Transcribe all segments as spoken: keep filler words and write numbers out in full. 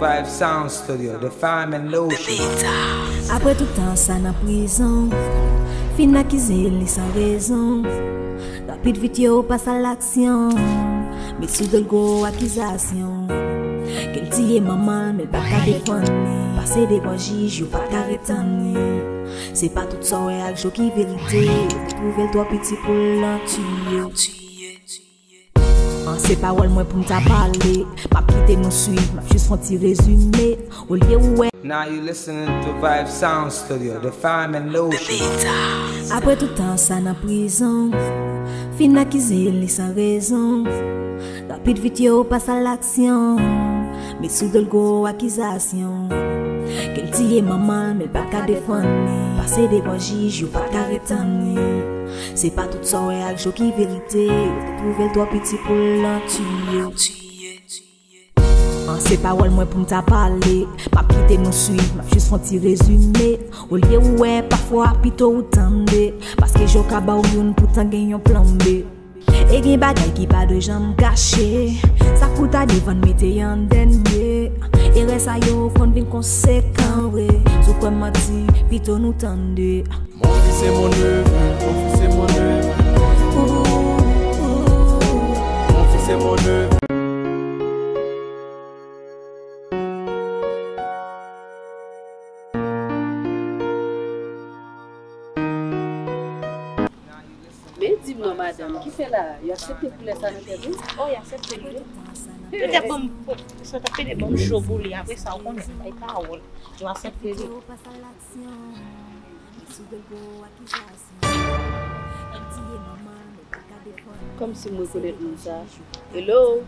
Vibe Sound Studio, the fine and lotion. Apre tout tan sa nan prizon, fin akize li san rezon. Rapid vit yo pas a laksyon. Met sou do l gwo akizasyon. Ke l tiye manman l, men l pa ka defann li. Pase devan jij, yo pa ka retann li. Se pa tout sa w wè ak je w ki verite. Ou twouve l twò piti pou l nan tiye. An, se pawòl mwen pou m ta pale. M ap kite nou swiv, m ap jis fè yon ti rezime. Olye ou wè. Now you listening to Vibe Sound Studio, the fine and lotion. Apre tout tan sa nan prizon, fin akize li san rezon. Rapid vit yo pas a laksyon. Met sou do l gwo akizasyon. Ke l tiye manman l, men l pa ka defann li. Pase devan jij, yo pa ka retann li. Se pa tout sa w wè ak je w ki verite. Ou twouve l twò piti pou l nan tiye. An, se pawòl mwen pou m ta pale. M ap kite nou swiv, m ap jis fè yon ti rezime. Olye ou wè, pafwa pito ou tande. Paske je w ka ba w youn, poutan gen yon plan B. E gen bagay ki pa dwe janm kache. Sa k pou ta devan n mete an dènye. Erè sa yo konn vin konsekan vre. Si w kwè m manti, pito nou tande. Mon fils est mon neveu, mon fils est mon neveu. Mon fils est mon neveu. Men di m non, madanm, ki fè la? Yo aksepte koulè sa nan tèt ou? Oh, yo aksepte l, wi. Yo te ban m, yo te pede ban m cho pou li. Apre sa, ou konnen, bay pawòl. Yo aksepte li. Kòmsi m rekonèt moun sa. Hello?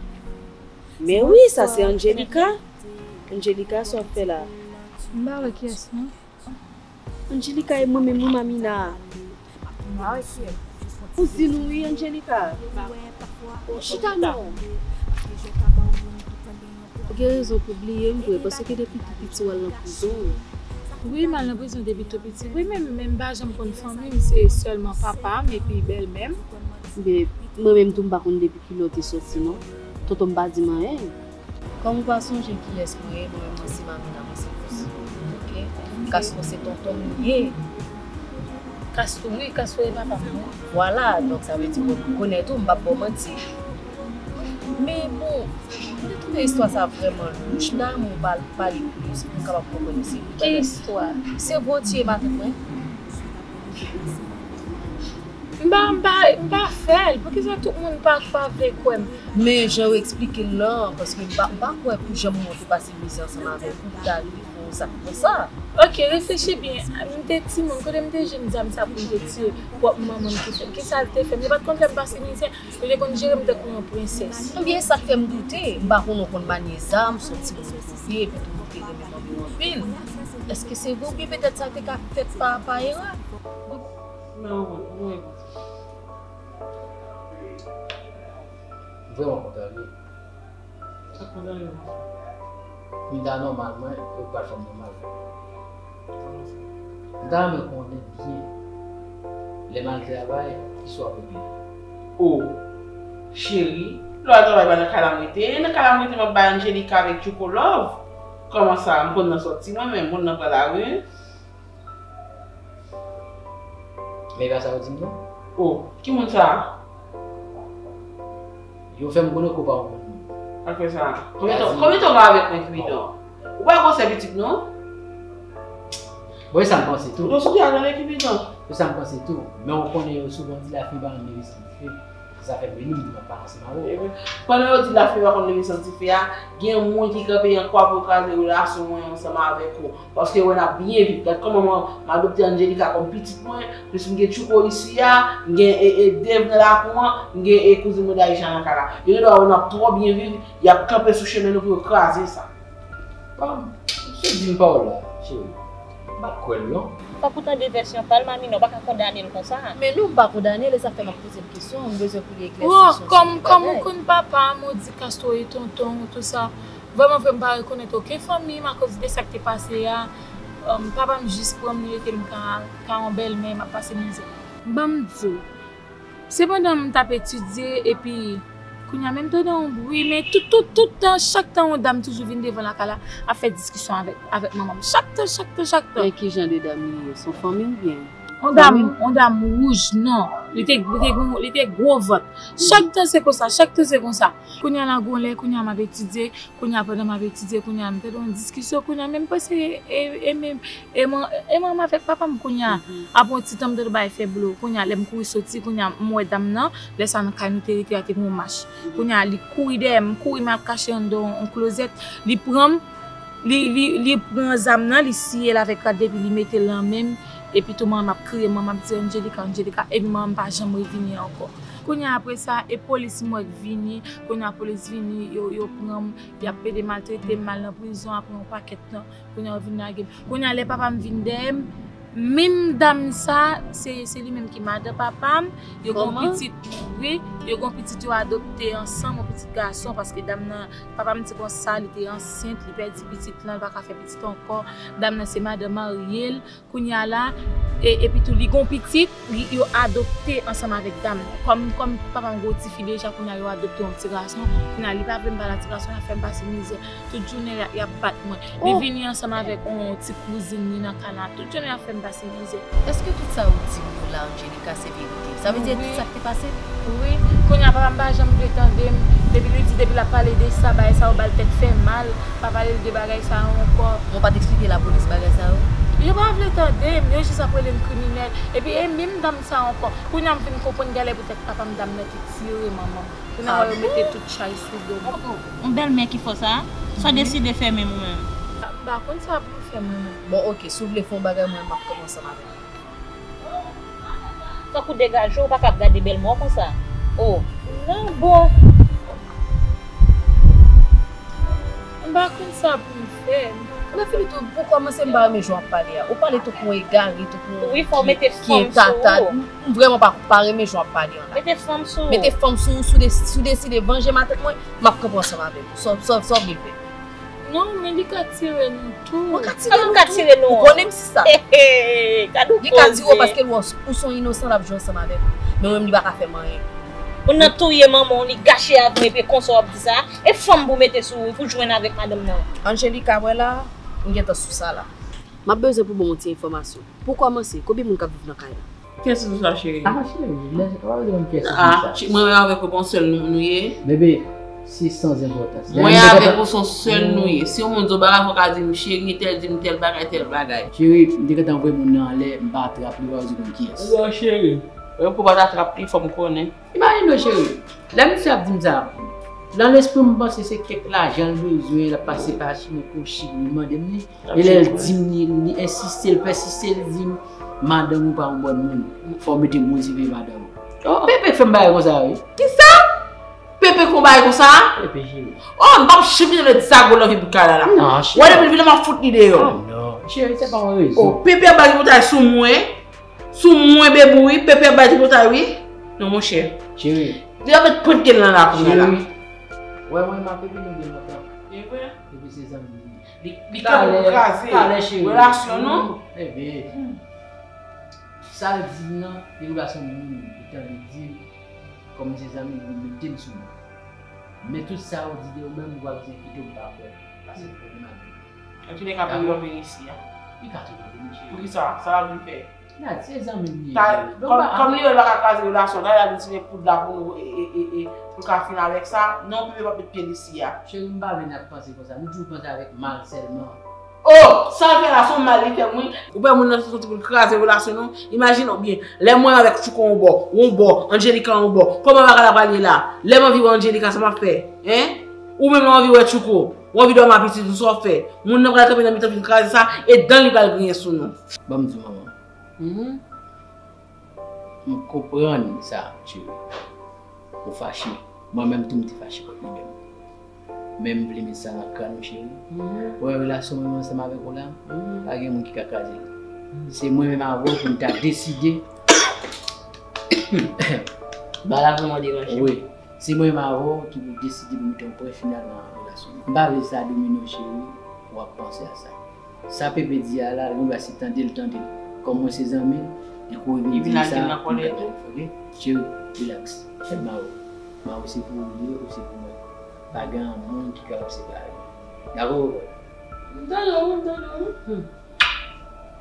Men wi, sa se Angelica. Angelica, sa w ap fè la? M pa wè kiyès non. Angelica, e mwen menm wi, Mamina. M pa wè kiyès. Kouzin ou wi, Angelica. Chita non. Ou gen rezon pou bliye m vre, paske depi tou piti w al nan prizon. Wi, m al nan prizon depi tou piti. Wi, men, men m pa janm konn fanmi m, se sèlman papa m epi bèlmè m. Men, mwen menm tou, m pa konn depi kilè w te sòti non. Tonton m pa di m anyen. Kòm ou pa sonje kiyès mwen ye, mwen menm mwen se Mamina, mwen se Kouzin ou, oke? Kastwo se tonton m li ye. Kastwo, wi, Kastwo e papa m, wi. Vwala, donk sa vle di mwen rekonèt ou, m p ap ba w manti. Men bon, mwen te twouve istwa sa vrèman louch. M ta renmen w pale, pale plis pou m kapab konprann se ki bagay. Ki istwa? Se vòltye matant mwen. M pa, m pa, m pa fè l. Poukisa tout moun pa, pa vle kwè m? Men jan yo eksplike l lan, paske m pa, m pa kwè pou janm ou te pase mizè ansanm avè l, pou ta rive fè yon zak konsa. Ok, reflechi byen. M te timoun, kote m te jwenn zam sa pou m te tiye pwòp manman m ki fè m? Kisa l te fè m? Li pa t konn fè m pase mizè. Yo te konn jere m tankou yon prensès. Ebyen, sa k fè m doute, m pa konnen w konn manye zam, s on timoun kouri, epi tou ou te renmen manmi w anpil. Èske se vre oubyen petèt sa te ka fèt pa, pa erè? Non, non, non. M vrèman kontan wi. Sa kontan wi. M ta nòmal mwen, ou pral fè m nòmal. M ta renmen konnen byen lè m al travay, ki swa pou byen. O, cheri, lè w al travay pa nan kay la m rete, nan kay la m rete m ap bay Angelica avèk Tchouko love. Kòman sa, m konn nan sòti mwen menm, m konn nan pran lari. Men e pa sa yo di m non. O, ki moun sa a? Yo fè m konnen ke w pa yon moun. Apre sa, konbyen tan, konbyen tan w gen avèk mwen, Kipidon? Ou pa gwosè pitit non. Bon, e sa m panse tou. Ou sou tande, Kipidon? E sa m panse tou. Men ou konnen yo souvan di lafimen pa konn leve san dife. Se sa fè m vini, m di m ap pale ansanm avè w. Pandan yo di lafimen pa konn leve san dife a, gen moun ki kanpe an kwa pou yo kraze relasyon mwen ansanm avèk ou. Paske yo wè n ap byen viv. Gad kòman mwen, m adopte Angelica kòm pitit mwen, plis m gen Tchouko isi a, m gen e, e Dave nan lakou an, m gen e kouzin mwen Daïcha nan kay la. Yo gendwa wè n ap twò byen viv, y ap kanpe sou chemen nou pou yo kraze sa. Bon, misye di m pawòl la, cheri. M pa kwè l non. Fòk ou tande vèsyon pa l, Mamina, ou pa ka kondane l konsa. Men non, m pa kondane l, e sa fè m ap poze l kesyon, m bezwen pou li eklèsi sou yon seri de bagay. Kòm, kòm ou konn papa m, ou di Castro e tonton w, tou sa. Vrèman vre, m pa rekonèt okenn fanmi m akoz de sa k te pase a. Em, papa m jis pran m, li rete m ka, ka yon bèlmè, m ap pase mizè. Ban m di w, se pandan m t ap etidye epi Kounye a menm tande yon bri, men tout, tout, tout tan, chak tan yon dam toujou vin devan lakay la, ap fè diskisyon avèk, avèk manman m. Chak tan, chak tan, chak tan. Men ki jan de dam li ye? Se yon fanmi oubyen? Yon dam, yon dam wouj, non. Li te, li te, gwo- li te gwo vant. Chak tan se konsa, chak tan se konsa. Kounye a la gon lè, kounye a m ap etidye, kounye a pandan m ap etidye, kounye a m tande yon diskisyon, kounye a menm panse e, e, e menm, e man, e manman avèk papa m kounye a. Apre yon ti tan m tande bagay fè blo, kounye a lè m kouri soti, kounye a m wè dam nan, lè sa nan kay nou te rete a te gen yon mach. Kounye a li kouri dèyè m, m kouri m al kache anndan yon klozèt, li pran m, li, li, li pran zam nan, li siye l avèk rad li epi li mete l nan men m, epi tou manman m ap kriye, manman m ap di Angelica, Angelica, epi manman m pa janm revini ankò. Kounye a apre sa, e polis m wè k vini, kounye a polis vini, yo, yo pran m, y ap pede maltrete m, m al nan prizon apre yon pakèt tan, kounye a yo vin lage m. Kounye a lè papa m vin dèyè m, menm dam sa, se, se li menm ki madan papa m, yo gen yon pitit, wi, yo gen yon pitit yo adopte ansanm, yon pitit gason, paske dam nan, papa m di konsa, li te ansent, li pèdi pitit lan, li pa ka fè pitit ankò, dam nan se madan marye l, kounye a la, e, epi tou li gon pitit, li, yo adopte ansanm avèk dam nan. Kòm, kòm papa m gen yon tifi deja, kounye a yo adopte yon ti gason, kounye a li pa vle m pale a ti gason, y ap fè m pase mizè. Tout jounen y ap, y ap bat mwen. Li vini ansanm avèk yon ti kouzin li nan kay la. Tout jounen y ap fè m pase mizè. Èske tout sa ou di m yo la, Angelica, se verite? Sa vle di tout sa k te pase? Wi. Kounye a papa m pa janm vle tande m. Depi li di, depi l ap pale de sa, bagay sa yo ba l tèt fè mal. Pa pale l de bagay sa yo ankò. Bon, pa t eksplike lapolis bagay sa yo? Yo pa vle tande m, yo jis ap rele m kriminèl. Epi e menm dam sa ankò. Kounye a m vin konprann genlè poutèt papa m dam nan te tire manman m. Kounye a yo mete tout chay sou do m. Yon bèlmè ki fè w sa? Sa w deside fè menm ou menm? M pa konn sa pou m fè mwen menm. Bon, oke, si w vle fè yon bagay, mwen, m ap kanpe ansanm avè w. Tankou degaje w, ou pa ka ap gade bèlmè w konsa. O, nan bon. M pa konn sa pou m fè. Mefilito, pou kòmanse, m pa renmen jan w ap pale a. Ou pale tankou yon egare, tankou yon moun ki, ki entata. M, m vrèman pa, pa renmen jan w ap pale an la. Mete fanm sou ou. Mete fanm sou ou, si w de-, si w deside vanje m a tèt mwen, m ap kanpe ansanm avèk ou. Sa, sa, sa w vle fè? Non, men li ka tire nou tou. Mwen ka tire nou tou. Ou konnen m si sa. He, he, gad yon koze. Li ka tire w paske l wè w, ou se yon inosan, l ap jwe ansanm avèk ou. Men mwen menm, li pa ka fè m anyen. Moun nan touye manman w, li gache avè w, epi konsa w ap di sa. E fanm pou mete sou ou, pou jwenn avèk madanm nan. Angelica, wè la, m gentan sou sa la. M ap bezwen pou ban m yon ti enfòmasyon. Pou kòmanse, konbyen moun k ap viv nan kay la? Kiyès ki di sa, cheri? Ah, cheri, men, w ap di mwen kiyès ki di sa? Ah, mwen menm avèk ou, se yon sèl nou, nou ye. Bebe, se san enpòtans. Mwen avèk ou, se yon sèl nou ye. Si yon moun di w bagay, fò w ka di m, cheri, entèl di m tèl bagay, tèl bagay. Cheri, m te gentan voye moun nan anlè, m pa trap li, w a di konn kiyès. Non, cheri. Menm kou w pa ta trap li, fò m konnen. Imajine w, cheri. Lè misye ap di m sa, nan lespri m, m panse se kèk lajan l bezwen, l ap pase pa Chimèk Kochi pou li mande m li. E lè l di m li, li ensiste, l pèsiste, l di m, madanm ou pa yon bòn moun. Fò w mete m motive madanm ou. Oh. Pepe fè m bagay konsa, wi. Kisa? Pepe fè w bagay konsa? Pepe, cheri. Oh, m p ap janm tande sa gwo nan vi bout kay la la. Non, cheri. Wè, depi l vin la, m ap fout li deyò. Oh, non. Cheri, se pa yon rezon. Oh, Pepe ap bay tripotay sou mwen. Sou mwen, bebe, wi. Pepe ap bay tripotay, wi. Non, monchè. Cheri. Li ap met pwent pye l nan lakou la. Cheri. Wè, mwen, m ap Pepe nou gen lontan. E vre? Pepe se zanmi m. Li, li kanpe pou kraze relasyon nou. Bebe, sa l di m nan, e relasyon moun, li tande di m, kòm se zanmi m, li mete m sou mwen. Men tout sa ou di de ou menm, ou pa bezwen kite m pa kwè. Paske pwoblèm avè l. Antouka, pou li vin isi a. Li ka toujou vini, cheri. Poukisa? Sa l ap vin fè? Gad, se zanmi m li ye. Kòm, kòm li wè l pa ka kraze relasyon, la, l al retire poud la pou nou, e, e, e, e, pou l ka fin avèk sa. Non, Pepe p ap met pye l isi a. Cheri, m pa vle n ap panse konsa. Nou toujou panse avèk mal sèlman. Oh! Sa l fè la, se yon mal li fè m, wi. Ou pè moun nan soti pou l kraze relasyon nou? Imajine w byen, lè mwen avèk Tchouko yon bò, yon bò, Angelica yon bò, kòman bagay la pral ye la? Lè m anvi wè Angelica, sa m ap fè? Hein? Ou menm w anvi wè Tchouko, w anvi dòmi a pitit ou, sa w ap fè? Moun nan pral kanpe nan mitan vin kraze sa, e dan li pral griyen sou nou. Ban m di w, manman. Mhm. M konprann sa, cheri. Ou fache. Mwen menm tou, m te fache kont li menm. Men m vle met sa nan kràn ou, cheri. Mhm. Ou wè relasyon mwen ansanm avèk ou la, mhm, pa gen moun ki ka kraze l. Mhm. Se mwen menm avè w pou n ta deside. Bagay la vrèman deranje m. Wi. Se mwen menm avè w ki pou deside pou mete yon pwen final nan relasyon nou. M pa vle sa domine w, cheri, w ap panse a sa. Sa Pepe di a la, li gon dwa si tande l, tande l. Kòm mwen se zanmi l, li kouri vin di m sa, m pa t, ok? Cheri, relax. Fè m mal. Ou se pou ou li ye, ou se pou mwen. Pa gen yon moun ki kapab separe nou. Dakò, Popol? M tande w, m tande w. Hmm.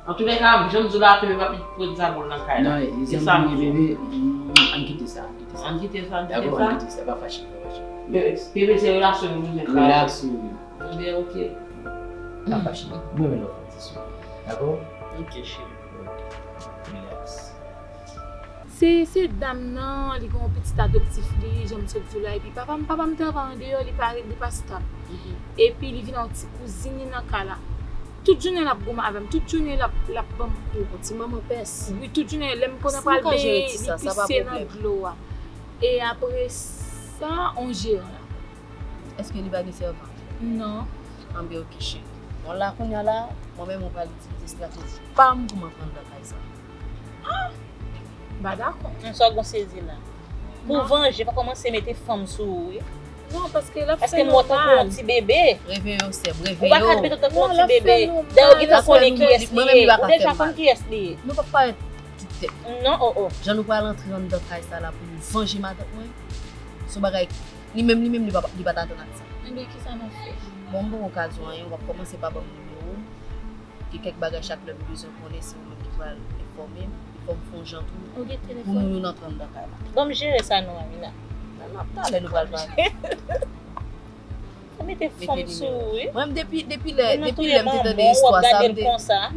Antoulèka, jan m di w la, Pepe p ap met zabòl nan kay la. Non, e sa m di w. Bebe, mm, ann kite sa, ann kite sa. Ann kite sa, ann kite sa. Dakò, ann kite sa, pa fache, pa fache. Bebe, Pepe, se relasyon nou bezwen travay. Relasyon, wi. Ebyen, oke. Pa fache. Mwen menm lè w fè ti sou. Dakò? Oke, cheri. Oke. Relax. Se, se dam nan, li gen yon pitit adoptif li, jan m sot di w la, epi papa m, papa m travay andeyò, li pa, li pa stab. Mhm. Epi li vin yon ti kouzin li nan kay la. Tout jounen l ap goumen avè m, tout jounen l ap, l ap ban m kou. Yon ti manman pès. Wi, tout jounen, lè m konnen pral benyen, li pise nan dlo a. E apre sa, on jeran. Èske li pa gen sèvant? Non. Anben, oke, cheri. Bon, la, kounye a la, mwen menm, mwen pral itilize estrateji pa m pou m antre anndan kay sa. Ah! M pa dakò. Non, sa w gon sezi la. Pou w vanje, pa kòmanse mete fanm sou ou, wi. Non, paske l ap fè nou mal. Paske m wè w tankou yon ti bebe. Reveye w, sè m, reveye w. Ou pa ka mete w tankou yon ti bebe. Dayè, ou gentan konnen kiyès li ye. Ou deja konn kiyès li ye. Nou p ap parèt ti tèt. Non, oh, oh. Jan nou pral antre anndan kay sa la pou nou vanje matant mwen, se yon bagay Li menm, li menm, li pa, li pa t atann ak sa. Enben, kisa n ap fè? Bon, m poko ka di w anyen, w ap kòmanse pa ban m nimewo w. Gen kèk bagay chak lè m bezwen konnen, se ou menm ki pral enfòme m. Fò m fè yon jan tou pou nou youn antre anndan kay la. Ban m jere sa non, Amina. Nan, n ap talè nou pral pale. Ou mete fanm sou ou, wi. Mwen, depi, depi lè, depi lè m te tande istwa sa, m te,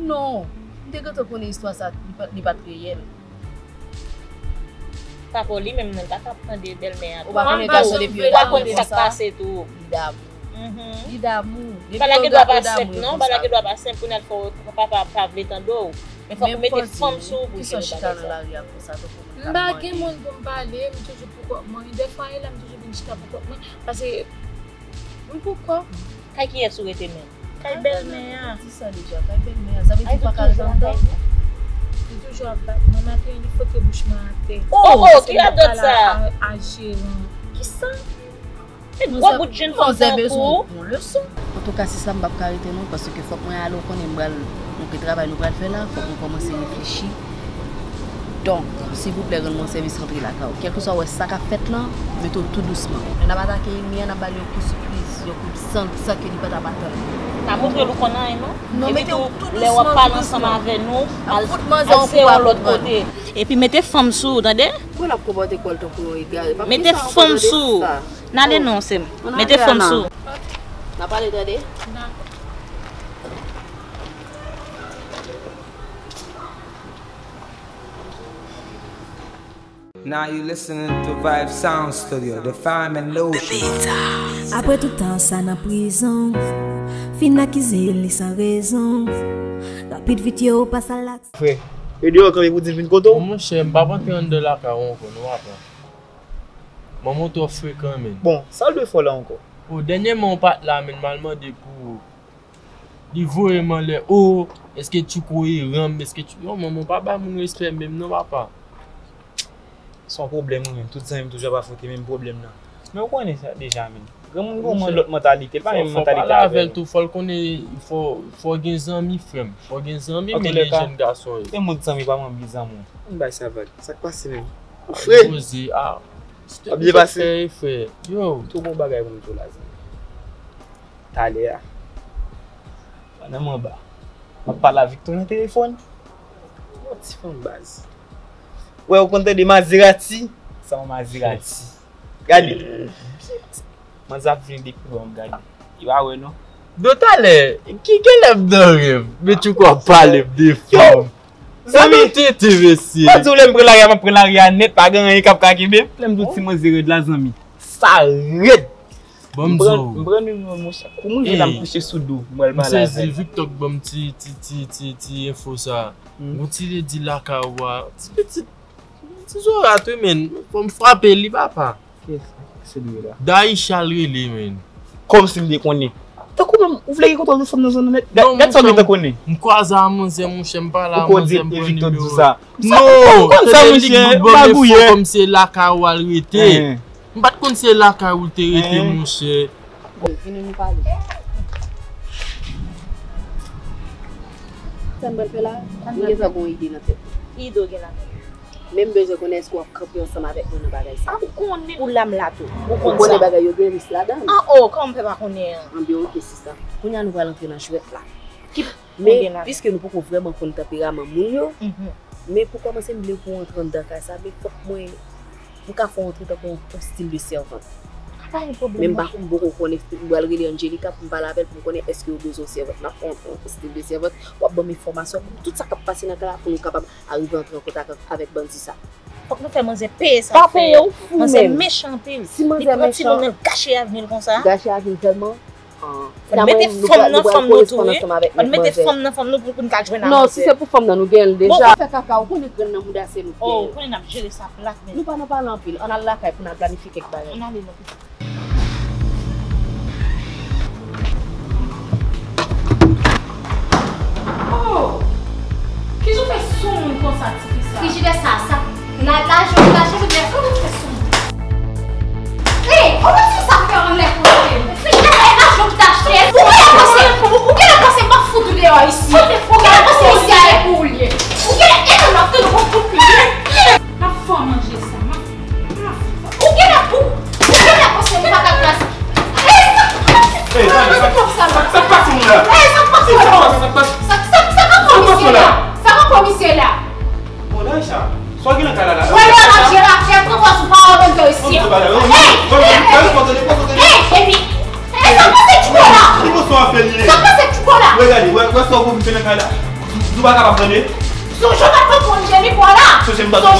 non, m te gentan konnen istwa sa, li pa, li pa t reyèl. Papa w li menm nan, li pa ka ap tande bèlmè a tou. Ou pa konnen gason depi yo damou konsa. Li pa konn sa k pase tou. Li damou. Mhm. Li damou. Depi yo damou, yo damou konsa. Bagay la gen dwa pa senp, non, bagay la gen dwa pa senp pou n al fè w, papa pa vle tande w. Men fòk ou mete fanm sou ou pou w jere bagay sa. Kisa w chita nan lari a konsa, tankou moun k ap manyen? M pa gen moun pou m pale, m toujou pou kont mwen. Dèfwa, e la m toujou vin chita pou kont mwen. Paske, m pou kò m. Kay kiyès ou rete menm? Kay bèlmè a. Di sa deja, kay bèlmè a. Sa vle di ou pa ka ret anndan? Li toujou ap bat mwen, maten li fwote bouch mwen atè. Oh, oh, ki radòt sa? A, a jeran. Kisa? E gwo bout jenn fanm tankou ou. Antouka, sista, m p ap ka rete non, paske fòk mwen ale, ou konnen m pral, nou gen travay nou pral fè la, fòk nou kòmanse reflechi. Donk, silvouplè, rann mwen sèvis, rantre lakay ou. Kèlkeswa w wè sa k ap fèt lan, mete w tou dousman. Lè n ap atake enmi an, n ap ba l yon kou sipriz, yon kou san, san ke li pa t ap atann. Pa montre l ou konn anyen, non. Non, mete w tou dousman, tou dousman. Epi tou, lè w ap pale ansanm avè nou, al, al sere yon lòt kote. Epi mete fanm sou ou, tande? Pou l ap konpòte kò l tankou yon egare. Mete fanm sou ou. N ale non, sè m. Mete fanm sou ou. N a pale, tande? Now you listening to Vibe Sound Studio, the fine and lotion. Apre tout tan sa nan prizon, fin akize li san rezon. Rapid vit yo pa sa l ak. Frè, e deyò kanpe pou di l vin kote w? Bon, monchè, m p ap antre anndan lakay ou ankò, non, papa. Manman w twò frekan, menn. Bon, sa l dwe fè w la ankò? O, dènyèman ou pa t la, menn, m al mande pou Li voye m anlè, o, èske Tchouko e ranm, èske Tchou-, non, manman, pa ba moun respè menm non, papa. Se yon pwoblèm, wi, menm. Tout zanmi m toujou ap afwonte menm pwoblèm nan. Men ou konnen sa deja, menm. Granmoun gen yon lòt mantalite, li pa menm mantalite avè nou. Fò pale avè l tou, fò l konnen, fò, fò gen zanmi, frè m. Fò gen zanmi, men gen jèn gason yo. Se moun zanmi, pa m anvi zanmi w. Ann bay sa vag. Sa k pase menm? Ou fre? Poze, a. Ap byen pase? Frè, frè. Yo. Tou bon bagay pou m di w la, zanmi. Talè a. Pandan m anba, m ap pale avèk Victor nan telefòn. Yon ti fanm baz. Wè, ou konn tande Maserati? Sa yon Maserati. Gade. Manzè ap vini depi bò, m gade. Li pa wè, non. Bon, talè, ki genlè m nan rèv? Men Tchouko ap pale m de fanm. Zanmi, tete, mesye. Mwen di w, lè m pran lari a, m ap pran lari a nèt, pa gen anyen k ap ka kenbe m. Lè m di w ti manzè rèd la, zanmi. Sa rèd. Bon, m di w. M pran nimewo w, monchè. Kou m rive la, m kouche sou do. M pral pale avè l. M sezi, Victor k ban m ti, ti, ti, ti, ti enfo sa. Gon ti ledi lakay ou a. Ti pitit, ti zorat wi, menn. Fò m frape li, papa. Kiyès ki se li la? Daïcha l rele, menn. Kòmsi m te konnen. Tankou menm, ou vle gen kontwòl sou fanm nan zòn nan nèt? Gad, gad sa w gentan konnen. M kwaze a manzè, monchè, m pale a manzè, m pran nimewo l. Non, tande li k ban m enfo kòm se lakay ou al rete. M pa t konn se lakay ou l te rete, monchè. Bon, vini nou pale. Sa m pral fè la? M gentan gon ide nan tèt mwen. Ki ide w gen la menm? Men m bezwen konnen èske w ap kanpe ansanm avèk mwen nan bagay sa. Ou konnen. Ou la m la tou. Ou konn sa. Ou konnen bagay yo gen risk ladan. An o, kòman m fè pa konnen an? Anben, oke, sista. Kounye a nou pral antre nan jwèt la. Men, piske nou poko vrèman konn tanperaman moun yo, men pou kòmanse, m vle pou w antre anndan kay sa, men fòk mwen, m ka fè w antre tankou yon, yon stil de sèvant. Men m pa, m poko konnen, m pral rele Angelica pou m pale avè l, pou m konnen èske yo bezwen yon sèvant. M ap fè w yon, yon stil de sèvant, w ap ban m enfòmasyon, tout sa k ap pase nan kay la, pou nou kapab arive antre an kontak avèk bandi sa. Fòk nou fè manzè peye sa l fè. Pa peye, ou fou menm. Manzè mechan anpil. Si manzè mechan. Li pran timoun nan l gache avni l konsa. Gache avni l tèlman. Fò n mete fanm nan fanm nou tou wi. Fò n mete fanm nan fanm nou pou n ka jwenn a manzè. Non, si se pou fanm nan, nou genyen l deja. Bon, ou fè kaka, ou konnen grenn nan mouda se nou ki genyen. Oh, ou konnen n ap jere sa plat menm. Nou pa nan pale anpil, ann al lakay pou n al planifye kèk bagay. Ann ale non pitit. Oh! Kijan w fè sou moun konsa, tifi sa? Frijidè sa, sa, la, lajan, lajan, lè, kòman w fè sou moun? Hey, kòman ti sa fè anlè kote m? Frijidè sa, e lajan w ki t achte l? Ou genlè panse, ou genlè panse m p ap fout ou deyò isi? Ou genlè panse isi a e pou ou l ye? Ou genlè, e nan m ap tande w ap fout li. M ap fè w manje sa, m ap Ou genlè, ou, ou genlè panse m pa t ap pase. Ey, sa k pase? Sa k pase moun la? Ey, sa k pase la? Sa k pase? Sa k pase la? Sa k pran misye la? Sa k pran misye la? Bon, Daisha, sa w gen nan kay la la? Wè lè w ap jere afè, pran pòz ou pa wè mwen isi. Ey, ey, ey, ey, epi, ey, sa k pase Tchouko la? Sa k pase Tchouko la? Wè gade, wè, wè sa w pwomèt fè nan kay la. Nou pa kapab tande. Sonje w pa t konn pran Angelique la. Sonje m pa t konn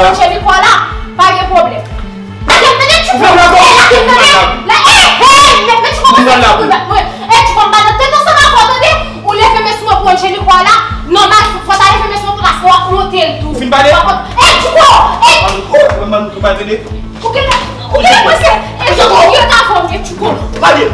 Angelique la. Pa gen pwoblèm. Tande, tande, tande, tande, tande. La, eh, eh, mèt, mèt, tande, tande, tande. Eh, tande, m pa nan tèt ansanm avè w, tande. Ou leve men sou mwen pou Angelique la. Nòmal, fò ta leve men sou mwen pou paske w ap monte l tou. Ou fin pale? Eh, tande, eh, ou, ou pa tande? Ou genlè, ou genlè panse, eh, yo ta fòm, eh, tande. Pale.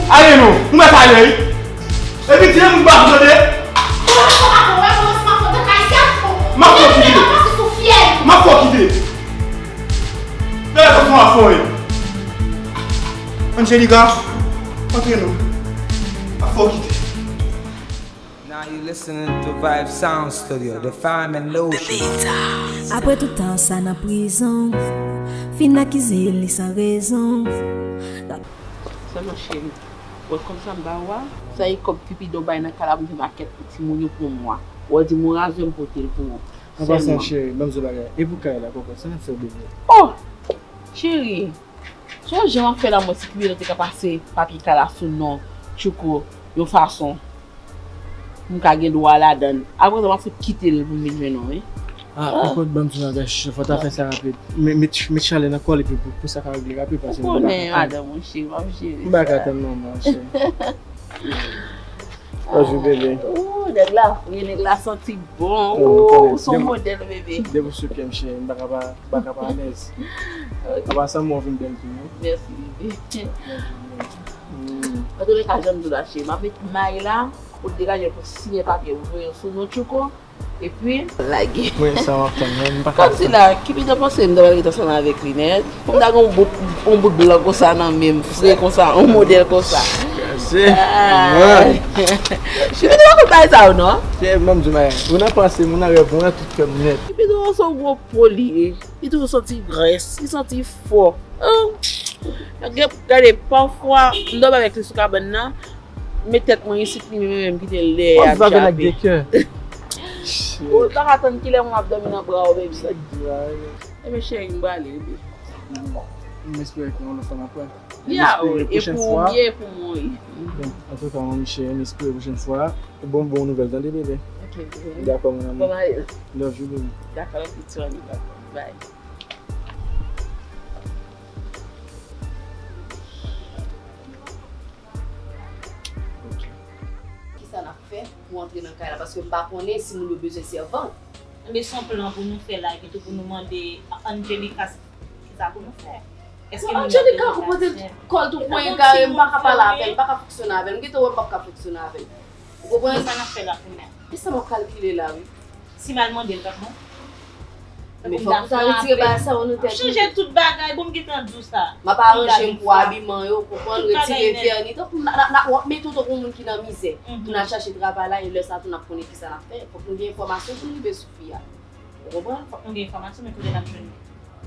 Ale non, ou mèt ale wi. Epi di moun pa pou tande. M ap fè w kite. M ap fè w kite. Gade fason w ap fè w ye. Angelica, antre non. M ap fè w kite. Now you listening to Vibe Sound Studio, the fine and lotion. Apre tout tan sa nan prizon, fin akize li san rezon. Sèlman cheri, wè kòb sa m ba ou a, sa e kòb Cupido bay nan kay la pou m fè makèt pou timoun yo pou mwa. Wè di m ou razè m pote l pou ou. An pasan cheri, ban m di w bagay, e pou kay la kòkòt, sa n ap fè bebe? Oh! Cheri, sonje w ap fè la mwen si Cupido te ka pase papye kay la sou non Tchouko yon fason. M ka gen dwa ladann. Aprezan, m ap fout kite l pou m vin jwenn ou, wi. Ah, kòkòt, ban m di w bagay, chouchou, fò w ta fè sa rapid. Met, met, met chalè nan kò l epi pou, pou sa ka regle rapid, paske m pa ka tann. Ou konnen, madanm ou, cheri, m ap jere sa. M pa ka tann non, manman, cheri. Bonjou, bebe. Ooh, nèg la fre, nèg la santi bon. Ooh, ou se yon modèl, bebe. Depi w sou pye m, cheri, m pa ka pa, m pa ka pa alèz. Apa sa, m wè w vin bèl tou, wi. Mèsi, bebe. Antouleka, jan m di w la, cheri, m ap met may la. Ou degaje pou siyen papye, ou voye l sou non Tchouko. Epi, lage. Mwen, sa m ap tann, mwen, m pa ka. Kòmsi la, Cupido panse m ta pral ret ansanm avèk li nèt. Pou m ta gen yon bout, yon bout blan konsa nan men m, fre konsa, yon modèl konsa. Kraze. Ah. Cupido pa konn bagay sa yo, non? Cheri, ban m di w bagay. Ou nan panse m, ou nan rèv, ou nan tout kè m nèt. Cupido se yon gwo po li ye. Li toujou santi grès, li santi fò. Gade, pafwa, m dòmi avèk li sou kabann nan. Met tèt mwen isit, li menm, menm kite l dèyè ap chape. Ou pa ka tann kilè mwen ap dòmi nan bra w, baby. Sa k di la, wi. Ebyen, cheri, m prale, baby. M espere ke yon lòt fwa n ap wè. Ya, wi, e pou ou byen, e pou mwen, wi. Bon, antouka, manmi cheri, m espere pwochèn fwa, bon, bon nouvèl, tande, bebe? Ok, bebe. Dakò, mon amour. Bon, Marie. Love you, baby. Dakò, love you too, honey. Bye. Kisa n ap fè pou antre nan kay la? Paske m pa konnen si moun yo bezwen sèvant. Ebyen, se yon plan pou nou fè la, epi tou pou nou mande Angelica kisa pou nou fè. Angelica, ou pote kò l tou kwen egare, m pa ka pale avè l, m pa ka fonksyone avè l. M gentan wè m p ap ka fonksyone avè l. Ou konprann? Sa n ap fè la kounye a? E sa m ap kalkile la, wi. Si m al mande l, p ap bon? Men fòk ou ta retire bagay sa yo nan tèt ou. Chanje tout bagay, bon, m gentan di w sa. M ap aranje m pou abiman yo, konprann, retire vèni. Tankou w ap mete w tankou yon moun ki nan mizè. Pou n al chache travay la, e lè sa tou n ap konnen kisa n ap fè. Fòk nou gen enfòmasyon pou n rive sou fi a. Ou konprann? Fòk nou gen enfòmasyon, men kote n ap jwenn li?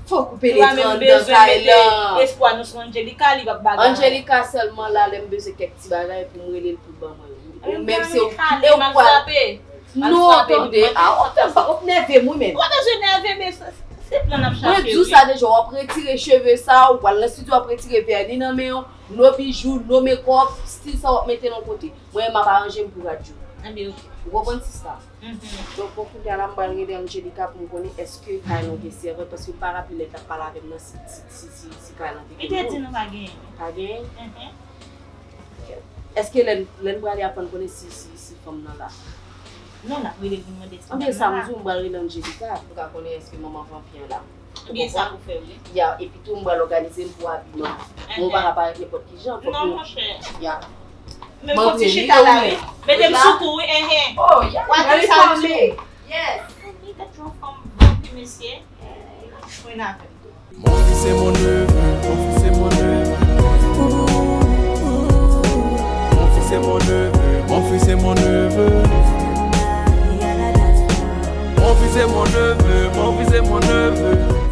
Fòk ou penetre anndan kay la. Espwa nou sou Angelica, li p ap bagay. Angelica sèlman la, lè m bezwen kèk ti bagay pou m rele l pou l ban mwen. Ou menm se ou ki e ou pral. Non, tande, a, w ap fè m pa, w ap nève m wi menm. Ou pa bezwen nève, men se plan n ap chache. Mwen di w sa deja, w ap retire cheve sa, ou pral nan estidyo, w ap retire vèni nan men w, no bijou, no makeup, stil sa w ap mete nan kote. Mwen, m ap aranje m pou rad yo. Ou konprann, sista? Donk, bon, kounye a la, m pral rele Angelica pou m konnen èske kay lan gen sèvant, paske m pa raple lè l t ap pale avè m nan si, si, si, si, si kay lan te gen moun. Li te di nou pa genyen. Pa genyen? Èske lè n, lè n prale aprann konnen si, si, si fanm nan la? Non, n ap rele pou n mande si fanm nan la. Anben sa m di w, m pral rele Angelica pou m ka konnen èske manman vanpi an la. Ou gen sa pou fè, wi. Ya, epi tou, m pral òganize m pou abiman. Mwen, ou pa ka parèt nenpòt ki jan. Non, monchè. Ya. Men fòk ti chita la, wi. Mete m sou kou, wi, enhen. Oh, ya. Ou ap sa di. Yes. Li te tro fanm vanpi, mesye. Jwenn avè m tou. Mon fils est mon neveu, mon fils est mon neveu. Mon fils est mon neveu, mon fils est mon neveu. Mon fils est mon neveu, mon fils est mon neveu.